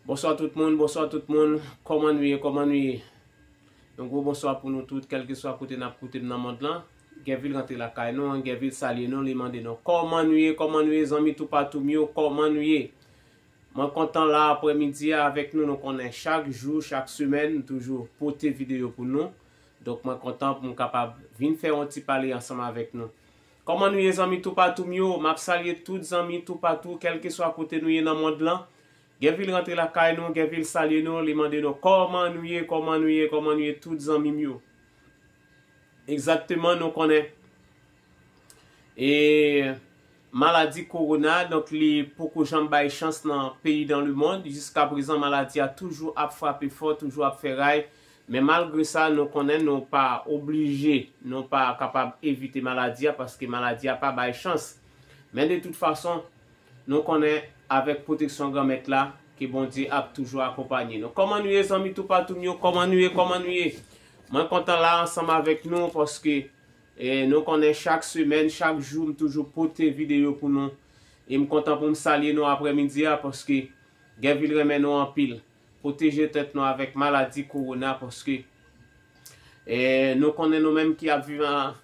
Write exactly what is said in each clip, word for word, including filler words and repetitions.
Bonswa tout moun, bonswa tout moun. Kòman nou ye, kòman nou ye? Yon gwo bonswa pou nou tout, kèlkeswa kote n ap koute m nan mond lan. Gèvil rantre lakay nou, Gèvil salye nou, li mande nou kòman nou ye, kòman nou ye, zanmi toupatou m yo, kòman nou ye? Mwen kontan la aprèmidi a avèk nou, nou konnen chak jou, chak semèn, m toujou pote videyo pou nou. Donk mwen kontan pou m kapab vin fè yon ti pale ansanm avèk nou. Kòman nou ye, zanmi toupatou m yo? M ap salye tout zanmi toupatou, kèlkeswa kote nou ye nan mond lan. Gèvil rantre lakay nou, Gèvil salye nou, li mande nou kòman nou ye, kòman nou ye, kòman nou ye, tout zanmi m yo. Egzakteman, nou konnen e maladi kowona, donk li poko janm bay chans nan peyi dan lemond. Jiska prezan, maladi a toujou ap frape fò, toujou ap fè ray. Men malgre sa, nou konnen nou pa oblije, nou pa kapab evite maladi a, paske maladi a pa bay chans. Men de tout fason, nou konnen avèk pwoteksyon Granmèt la, ke Bondye ap toujou akonpanye nou. Kòman nou ye, zanmi toupatou m yo? Kòman nou ye? Kòman nou ye? Mwen kontan la ansanm avèk nou, paske e nou konnen chak semèn, chak jou, m toujou pote videyo pou nou. E m kontan pou m salye nou aprèmidi a, paske Gèvil renmen nou anpil. Pwoteje tèt nou avèk maladi kowona, paske e nou konnen nou menm ki ap viv an,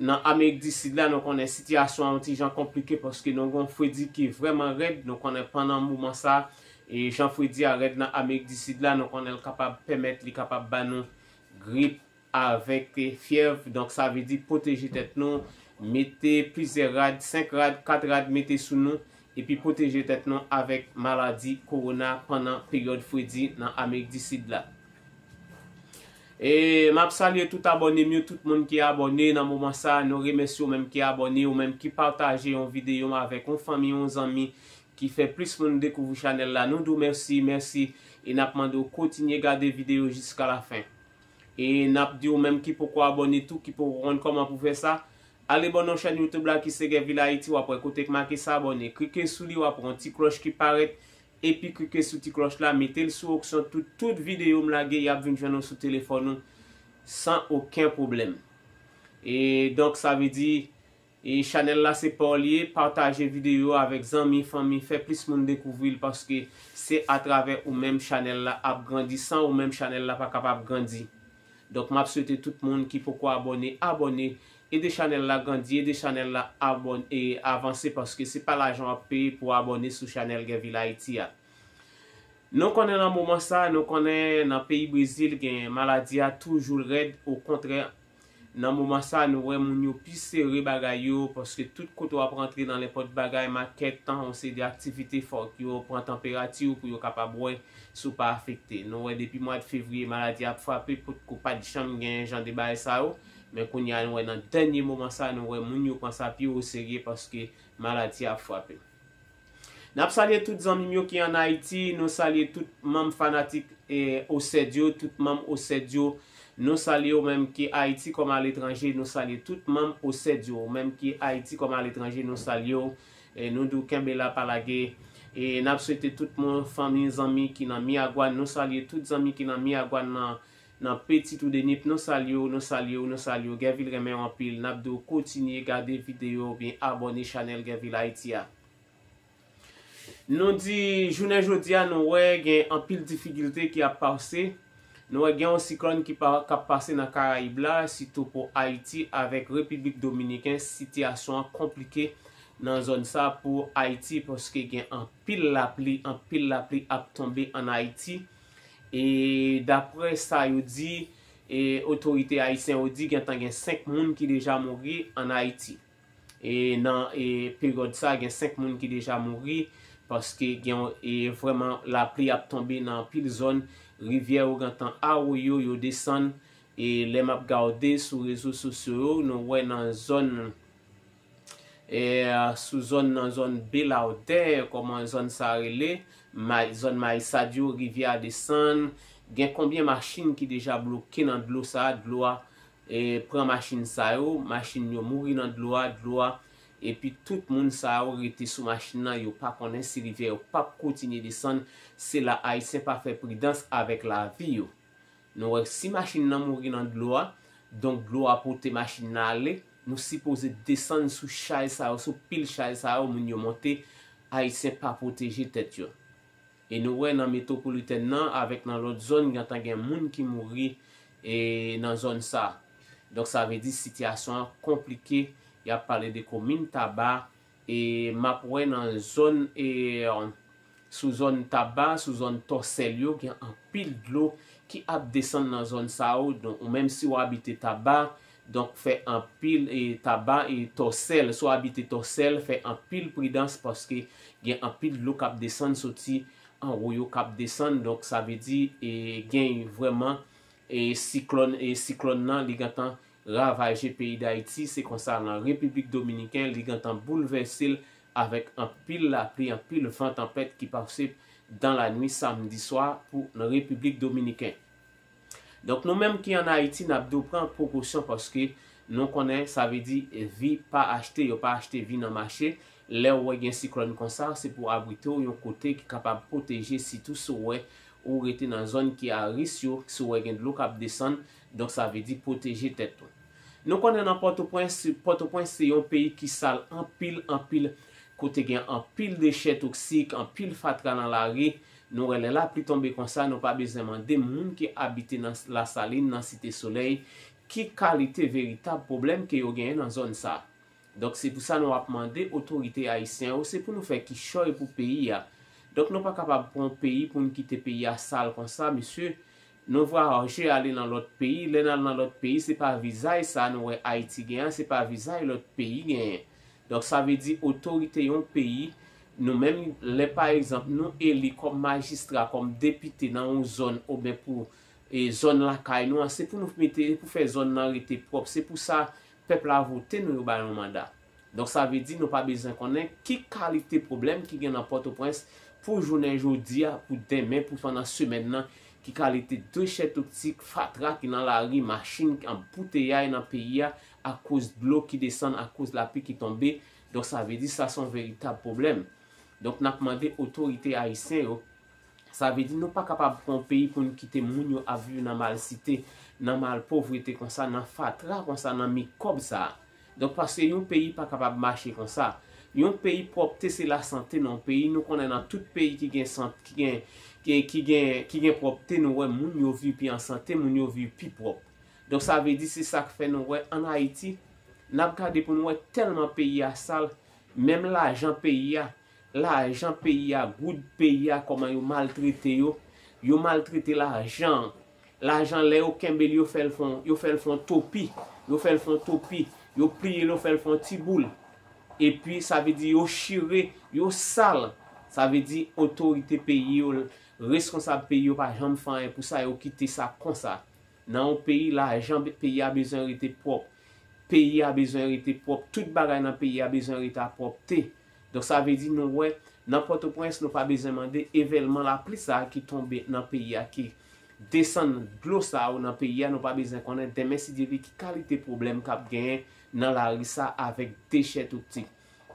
nan Amerik di Sid la, nou konnen sitiyasyon an yon ti jan konplike, paske nou gen yon fredi ki vrèman rèd. Nou konnen pandan moman sa, e jan fredi a rèd nan Amerik di Sid la, nou konnen l kapab pèmèt li kapab ba nou grip avèk fyèv. Donk sa vle di pwoteje tèt nou, mete plizyè rad, senk rad, kat rad mete sou nou, epi pwoteje tèt nou avèk maladi kowona pandan peryòd fredi nan Amerik di Sid la. E m ap salye tout abòne m yo, tout moun ki abòne nan moman sa, nou remèsye ou menm ki abòne, ou menm ki pataje yon videyo avèk yon fanmi, yon zanmi, ki fè plis moun dekouvri chanèl la. Nou di w mèsi, mèsi, e n ap mande w kontinye gade videyo jiska lafen. E n ap di w menm ki poko abòne tou, ki poko konn kòman pou fè sa, ale bò nan chèn YouTube la ki se Gèvil Ayiti, w ap wè kote k make s'abonner. Klike sou li, w ap wè yon ti klòch ki parèt, epi klike sou ti klòch la, mete l sou opsyon tout, tout videyo m lage, y ap vin jwenn ou sou telefòn ou san okenn pwoblèm. E donk, sa vle di, e chanèl la se pa w li ye, pataje videyo a avèk zanmi, fanmi, fè plis moun dekouvri l, paske se atravè ou menm chanèl la ap grandi, san ou menm chanèl la pa kapab grandi. Donk, m ap swete tout moun ki poko abòne, abòne, ede chanèl la grandi, ede chanèl la abòn-, e avanse, paske se pa lajan w ap peye pou w abòne sou chanèl Gèvil Ayiti a. Nou konnen nan moman sa, nou konnen nan peyi Brezil gen maladi a toujou rèd, okontrè, nan moman sa, nou wè moun yo pi sere bagay yo, paske tout kote w ap rantre nan nenpòt bagay, makèt, tan, yon seri de aktivite, fòk yo pran tanperati w pou yo kapab wè si w pa afekte. Nou wè depi mwa de fevriye, maladi ap frape, potko pa t janm gen jan de bagay sa yo, men kounye a, nou wè nan dènye moman sa, nou wè moun yo pran sa pi oserye, paske maladi ap frape. N ap salye tout zanmi m yo ki ann Ayiti, nou salye tout manm fanatik e Osèd yo, tout manm Osèd yo. Nou salye w menm ki Ayiti kòm aletranje, nou salye tout manm Osèd yo. Ou menm ki Ayiti kòm aletranje, nou salye w. E nou di w kenbe la, pa lage. E n ap swete tout moun, fanmi, zanmi ki nan Miragwàn, nou salye tout zanmi ki nan Miragwàn nan, nan Petit ou de Nip, nou salye w, nou salye w, nou salye w. Gèvil renmen w anpil. N ap di w kontinye gade videyo oubyen abòne chanèl Gèvil Ayiti a. Nou di, jounen jodi a, nou wè gen anpil difikilte ki ap pase. Nou wè gen yon siklòn ki pa, k ap pase nan Karayib la, sitou pou Ayiti avèk Repiblik Dominiken, sitiyasyon an konplike nan zòn sa pou Ayiti, paske gen anpil lapli, anpil lapli ap tonbe ann Ayiti. E daprè sa yo di, e otorite ayisyen yo di, gentan gen senk moun ki deja mouri ann Ayiti. E nan, e peryòd sa, gen senk moun ki deja mouri, paske gen, e vrèman, lapli ap tonbe nan anpil zòn. Rivyè Ogantan, Awoyo, yo desann. E lè m ap gade sou rezo sosyo yo, nou wè nan zòn, e sou zòn, nan zòn Belawdè, kòman zòn sa rele, May-, zòn Mayisad yo, rivyè a desann. Gen konbyen machin ki deja bloke nan dlo sa, dlo a e pran machin sa yo, machin yo mouri nan dlo a, dlo a, epi tout moun sa yo rete sou machin nan, yo pa konnen si rivyè yo p ap kontinye desann, se la Ayisyen pa fè pridans avèk lavi yo. Nou wè si machin nan mouri nan dlo a, donk dlo a pote machin nan ale, nou sipoze desann sou chay sa yo, sou pil chay sa yo, moun yo monte, Ayisyen pa pwoteje tèt yo. E nou wè nan metwopolitèn nan avèk nan lòt zòn, gentan gen moun ki mouri e nan zòn sa. Donk, sa vle di sitiyasyon an konplike. Y ap pale de komin Taba, e m ap wè nan zòn, e, sou zòn Taba, sou zòn Tòsèl yo, gen anpil dlo ki ap desann nan zòn sa yo. Donk, ou menm si w abite Taba, donk fè anpil, e, Taba e Tòsèl. Si w abite Tòsèl, fè anpil pridans paske gen anpil dlo k ap desann soti anwo yo k ap desann. Donk, sa vle di, e, gen vrèman, e, siklòn, e, siklòn nan, li gentan ravaje peyi Dayiti. Se konsa nan Repiblik Dominiken, li gentan boulvèse l avèk anpil lapli, anpil van tanpèt ki pase dan lanwit samdi swa pou nan Repiblik Dominiken. Donk, nou menm ki ann Ayiti, n ap dwe pran prekosyon paske nou konnen, sa vle di, vi pa achte, yo pa achte vi nan mache. Lè w wè gen siklòn konsa, se pou abrite w yon kote ki kapab pwoteje, sitou si w wè ou rete nan zòn ki a risk yo, si w wè gen dlo k ap desann, donk sa vle di pwoteje tèt ou. Nou konnen nan Pòtoprens, Pòtoprens se yon peyi ki sal anpil, anpil, kote gen anpil dechè toksik, anpil fatra nan lari. Nou wè lè lapli tonbe konsa, nou pa bezwen mande moun ki abite nan Lasalin, nan Site Solèy, ki kalite veritab pwoblèm ke yo genyen nan zòn sa. Donk, se pou sa nou ap mande otorite ayisyen yo, se pou nou fè kichòy pou peyi a. Donk, nou pa kapab pran yon peyi pou n kite peyi a sal konsa, mesye. Nou vwayaje ale nan lòt peyi, lè n al nan lòt peyi, se pa vizaj sa nou wè Ayiti genyen, se pa vizaj lòt peyi genyen. Donk, sa vle di otorite yon peyi, nou menm, lè pa egzanp, nou eli kòm majistra, kòm depite nan yon zòn, oubyen pou, e, zòn lakay nou an, se pou nou mete, pou fè zòn nan rete pwòp. Se pou sa pèp la vote nou, yo ba nou manda. Donk, sa vle di nou pa bezwen konnen ki kalite pwoblèm ki gen nan Pòtoprens pou jounen jodi a, pou demen, pou pandan semèn nan, ki kalite dechè toksik, fatra ki nan lari, machin, anbouteyay nan peyi a, akoz dlo ki desann, akoz lapli ki tonbe. Donk, sa vle di sa se yon veritab pwoblèm. Donk, n ap mande otorite ayisyen yo, sa vle di nou pa kapab pran yon peyi pou n kite moun yo ap viv nan malsite, nan malpovrete konsa, nan fatra konsa, nan mikòb sa a. Donk, paske yon peyi pa kapab mache konsa. Yon peyi, pwòpte se lasante nan yon peyi. Nou konnen nan tout peyi ki gen sant, ki gen, ki, ki gen, ki gen pwòpte, nou wè moun yo viv pi an sante, moun yo viv pi pwòp. Donk, sa vle di se sa k fè nou wè ann Ayiti, n ap gade pou nou wè tèlman peyi a sal, menm lajan peyi a, lajan peyi a, goud peyi a, kòman yo maltrete yo. Yo maltrete lajan an. Lajan, lè yo kenbe l, yo fè l fè yon, yo fè l fè yon topi. Yo fè l fè yon topi. Yo pliye l, yo fè l fè yon ti boul. Epi, sa vle di yo chire, yo sal. Sa vle di otorite peyi yo, reskonsab peyi yo pa janm fè anyen pou sa, yo kite sa konsa. Nan yon peyi, lajan be-, peyi a bezwen rete pwòp. Peyi a bezwen rete pwòp. Tout bagay nan peyi a bezwen rete a pwòpte. Donk, sa vle di nou wè, nan Pòtoprens, nou pa bezwen mande evènman lapli sa a ki tonbe nan peyi a, ki desann dlo sa yo nan peyi a, nou pa bezwen konnen demen, si Dye vle, ki kalite pwoblèm k ap genyen nan lari sa avèk dechè toksik.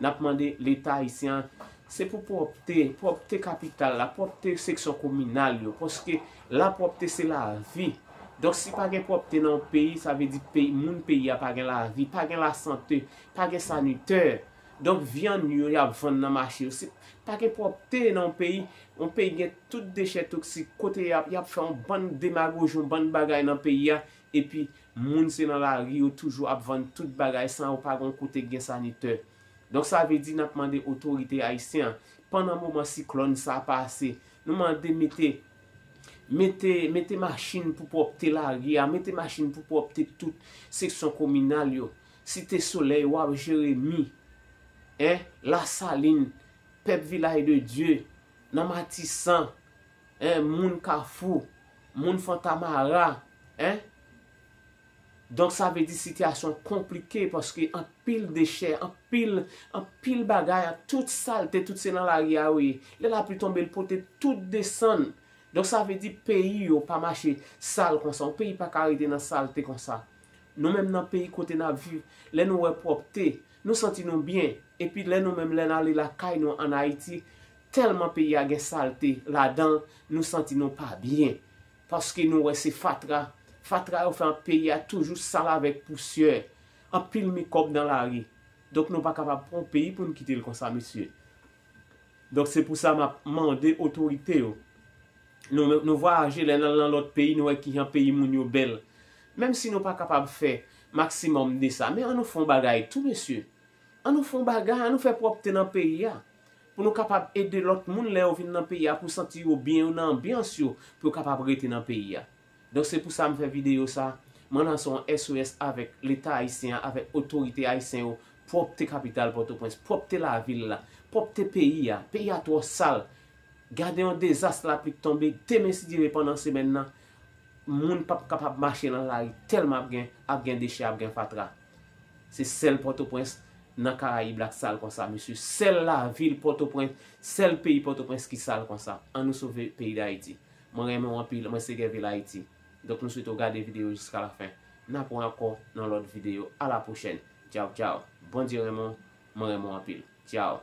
N ap mande Leta ayisyen an, se pou pwòpte, pwòpte kapital la, pwòpte seksyon kominal yo, paske lapwòpte se lavi. Donk, si pa gen pwòpte nan yon peyi, sa vle di peyi, moun peyi a pa gen lavi, pa gen lasante, pa gen sanitè. Donk, vyann yo y ap vann nan mache yo, se pa gen pwòpte nan yon peyi. Yon peyi gen tout dechè toksik, kote y ap, y ap fè yon bann demagoji, yon bann bagay nan peyi a, epi moun se nan lari yo toujou ap vann tout bagay san yo pa gen yon kote k gen sanitè. Donk, sa vle di n ap mande otorite ayisyen an, pandan moman siklòn sa pase, nou mande mete, mete, mete machin pou pwòpte lari a, mete machin pou pwòpte tout seksyon kominal yo. Site Solèy, W A P Jeremi, en, Lasalin, pèp Vilaj de Dye, nan Matisan, en, moun Kafou, moun Fontamara, en. Donk, sa vle di sitiyasyon konplike paske anpil dechè, anpil, anpil bagay, tout salte, tout se nan lari a yo ye. Lè lapli tonbe, l pote tout desann. Donk, sa vle di peyi yo pa mache sal konsa. Yon peyi pa ka rete nan salte konsa. Nou menm nan peyi kote n ap viv, lè nou wè pwòpte, nou santi nou byen. Epi lè nou menm, lè n ale lakay nou ann Ayiti, tèlman peyi a gen salte ladan l, nou santi nou pa byen. Paske nou wè se fatra. Fatra yo fè peyi a toujou sal avèk pousyè. Anpil mikòb nan lari. Donk nou pa kapab pran yon peyi pou n kite l konsa, mesye. Donk se pou sa m ap mande otorite yo. Nou, nou vwayaje, lè n al nan lòt peyi, nou wè kijan peyi moun yo bèl. Menm si nou pa kapab fè maksimòm de sa, men ann nou fè yon bagay tou, mesye. Ann nou fè yon bagay, ann nou fè pwòpte nan peyi a. Pou nou kapab ede lòt moun lè yo vin nan peyi a, pou santi yo byen, yo nan anbyans yo, pou yo kapab rete nan peyi a. Donk se pou sa m fè videyo sa. Mwen lanse yon S O S avèk Leta ayisyen an, avèk otorite ayisyen yo, pwòpte kapital Pòtoprens, pwòpte lavil la, pwòpte peyi a. Peyi a twò sal. Gade yon dezas, lapli k tonbe demen, si Dye vle, pandan semèn nan, moun p ap kapab mache nan lari tèlman ap gen, ap gen dechè, ap gen fatra. Se sèl Pòtoprens nan Karayib la k sal konsa, mesye. Sèl lavil Pòtoprens, sèl peyi Pòtoprens ki sal konsa. Ann nou sove peyi Dayiti. Mwen renmen w anpil, mwen se Guerville Haïti. Donk nou swete w gade videyo jiska lafen. N ap wè ankò nan lòt videyo. A la pwochèn. Tchaw, tchaw. Bondye renmen w, mwen renmen w anpil. Tchaw.